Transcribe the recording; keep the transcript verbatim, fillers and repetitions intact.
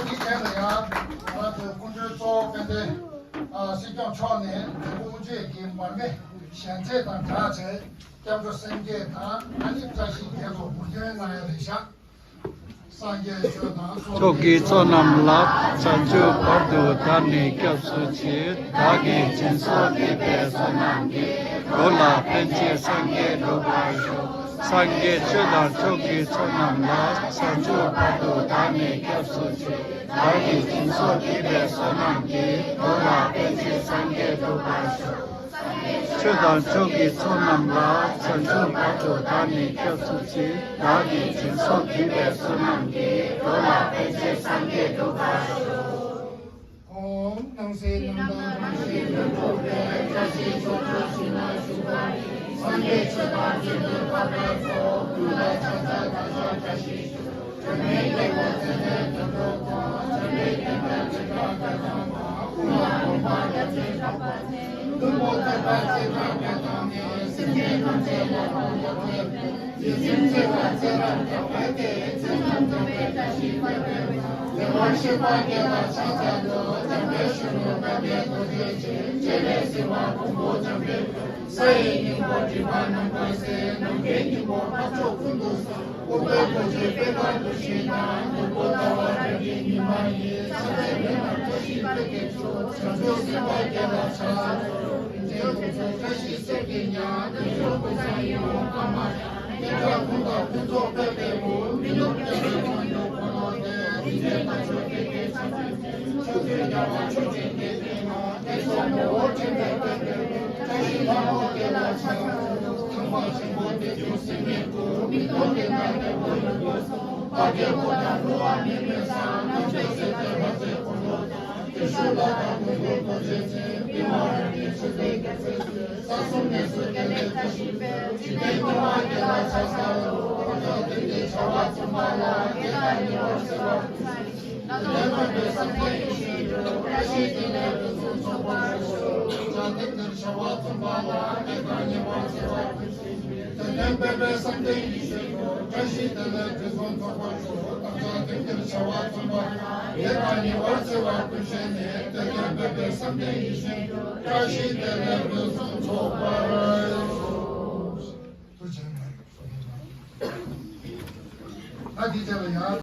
འདི་གན་ལ་ཡང་ང་རང་ཚོའི་སྐུ་མགྲོན་གཙོ་བོ་དཔལ་ལྡན་སྲིད་སྐྱོང་མཆོག་ནས་འབྲས་སྤུངས་དབུ་འབྱེད་ཀྱི་མར་མེ་ཞལ་འཛེག་དང་སྦྲགས་བྱས། སྐྱབས་འགྲོ་སེམས་བསྐྱེད་དང་ཨ་ནི་བཀྲ་ཤིས་རྒྱལ་དུ་འབུམ་ཐོན་གནང་ཡ་རེད་ཤག་སངས་རྒྱས་ཆོས་དང་ཚོགས་ཀྱི་ཚོགས་རྣམས་ལ། བྱང་ཆུབ་བར་དུ་བདག་ནི་སྐྱབས་སུ་མཆི། བདག་གིས་སྦྱིན་སོགས་བགྱིས་པའི་བསོད་ནམས་ཀྱིས། འགྲོ་ལ་ཕན་ཕྱིར་སངས་རྒྱས་འགྲུབ་པར་ཤོག་སངས་རྒྱས་ཆོས་དང་ཕྱོགས་ཀྱི་ཚོགས་རྣམས་ལ། བྱང་ཆུབ་བར་དུ་བདག་ནི་སྐྱབས་སུ་མཆི། བདག་གིས་སྦྱིན་སོགས་བགྱིས་པའི་བསོད་ནམས་ཀྱིས། འགྲོ་ལ་ཕན་ཕྱིར་སངས་རྒྱས་འགྲུབ་པར་ཤོག་ཆོས་དང་ཕྱོགས་ཀྱི་ཚོགས་རྣམས་ལ། བྱང་ཆུབ་བར་དུ་བདག་ནི་སྐྱབས་སུ་མཆི། བདག་གིས་སྦྱིན་སོགས་བགྱིས་པའི་བསོད་ནམས་ཀྱིས། འགྲོ་ལ་ཕན་ཕྱིར་སངས་རྒྱས་འགྲུབ་པར་ཤོག་ཨོཾ་སྣང་སྲིད་རྣམ་དག་རང་བཞིན་ལུས་འགྲོ་བའི། བཀྲ་ཤིས་ཕྱོགས་བཅུའི་ཞིང་ན་བཞུགས་པ་ཡི། སངས་རྒྱས་ཆོས་དང་སྤྱོད་པའི་འཕགས་པའི་ཚོགས། ཀུན་ལ་ཕྱག་འཚལ་བདག་ཅག་བཀྲ་ཤིས་ཤོག་སྒྲོན་མེའི་རྒྱལ་པོ་ཚེ་འདས་དོན་གྲུབ་དང་། འཇམ་དཔལ་དཔལ་ལྡན་ཏྲི་ཏྲ་དགའ་ཚང་དང་། ཀུན་ལ་གོམས་པ་རྒྱ་ཆེན་འཕགས་པ་ཚེ། ཀུན་ཐོབ་ཐེག་པ་ཚེ་ཐར་པ་དང་ནི། སེམས་ཅན་ཐམས་ཅད་ལ་ཕན་ཐོགས་པའི། རྗེ་བཙུན་བརྩེ་བ་ཚེ་རབས་མཁྱེན་པ་སྟེ། མཚན་ཐམས་ཅད་པའི་བཀྲ་ཤིས་འཕགས་པའི་བུ། བདེ་བར་གཤེགས་པ་དགེ་ལ་ཕྱག་འཚལ་ལོ། འཇམ་དཔལ་གཞོན་ནུ་དཔལ་ལྡན་རྡོ་རྗེ་འཆང་། སྤྱན་རས་གཟིགས་དབང་པོ་འཇམ་དཔལ་དཔའ། ས་ཡི་སྙིང་པོ་སྒྲིབ་པ་ནམ་མཁའ་སེལ། ནམ་མཁའི་སྙིང་པོ་འཕགས་མཆོག་ཀུན་ཏུ་བཟང་། ཨུཏྤལ་གོ་འབྱེད་པད་དཀར་འབུལ་ཞིང་དང་། ནོར་བུ་ཟླ་བ་རབ་རྒྱས་ཉི་མ་ཡིས། ཕྱག་འཚལ་ལས་རྣམས་བཀྲ་ཤིས་སྤེལ་གྱུར་ཅིག་བྱང་ཆུབ་སེམས་དཔའ་དགེ་ལ་ཕྱག་འཚལ་ལོ། རིན་ཆེན་ཁུ་ཚུར་བཀྲ་ཤིས་གསེར་གྱི་ཉ། བདུད་འཇོམས་ཀུན་བཟང་ཡིད་འོང་ཀ་མ་ཡ། ཏིལ་འབྲུ་ཀུན་དང་ཕུན་ཚོགས་དཔལ་ལྡན་ལུ། མི་ནུབ་བརྟན་པའི་དབང་སྒྱུར་འཁོར་ལོ་སྟེ། རིན་ཆེན་རྣམ་དྲུག་ལྡན་གྱི་ཕྱག་མཚན་ཅན། ཕྱོགས་བཅུའི་རྒྱལ་བ་མཆོག་སྤྱན་གྱིས་བརྟེན་ན། བསྟན་སྲུང་ནོར་བུ་ཕྲེང་བའི་དཔལ་ལྡན་ལུ། བཀྲ་ཤིས་ལྷ་མོ་དགེ་ལ་ཕྱག་འཚལ་ལོ། ཁང་པ་ཆེན་པོ་དེ་བཞིན་སེམས་ཉིད་དུ། མི་གཏོང་གི་ནང་དེ་བོ་ཡོད་དོ་གསུངས། དཔལ་དགྱེས་པོ་དང་བསླུ་བ་མེད་མོད་ཀྱང་། རྣམ་དཔྱོད་ཟད་པའི་ལྷ་རྫས་འཁོར་ལོ་དང་། དེ་ཤུལ་ལྷ་དང་དུད་འགྲོ་རྡོ་རྗེ་ཅན། པི་ཝང་རིན་པོ་ཆེ་ལས་རྒྱལ་སྲས་སུ། ས་གསུམ་གནས་སུ་དགེ་ལེགས་བཀྲ་ཤིས་འཕེལ། འཇིག་རྟེན་སྐྱོང་བ་དགེ་ལ་ཕྱག་འཚལ་ལོ། བདག་ཅག་དོན་གྱི་བྱ་བ་མཚུངས་པ་ལ། བདེ་དང་ཉེ་བར་བརྩེ་བ་ཀུན་བྱེད་ཅིང་། དེ་ལས་འཕགས་པའི་བསམ་གཏན་ཡིད་བཞིན་དུ། བཀྲ་ཤིས་བདེ་ལེགས་ཕུན་སུམ་ཚོགས་པར་ཤོག་བདག་ཅག་དོན་གྱི་བྱ་བ་མཚུངས་པ་ལ། བདེ་དང་ཉེ་བར་བརྩེ་བ་ཀུན་བྱེད་ཅིང་། དེ་ལས་འཕགས་པའི་བསམ་གཏན་ཡིད་བཞིན་དུ། བཀྲ་ཤིས་བདེ་ལེགས་ཕུན་སུམ་ཚོགས་པར་ཤོག་བདག་ཅག་དོན་གྱི་བྱ་བ་མཚུངས་པ་ལ། བདེ་དང་ཉེ་བར་བརྩེ་བ་ཀུན་བྱས་ནས། དེ་ལས་འཕགས་པའི་བསམ་གཏན་ཡིད་བཞིན་དུ། བཀྲ་ཤིས་བདེ་ལེགས་ཕུན་སུམ་ཚོགས་པར་ཤོག་ད་འདི་བྱས་ལ་ཡང་།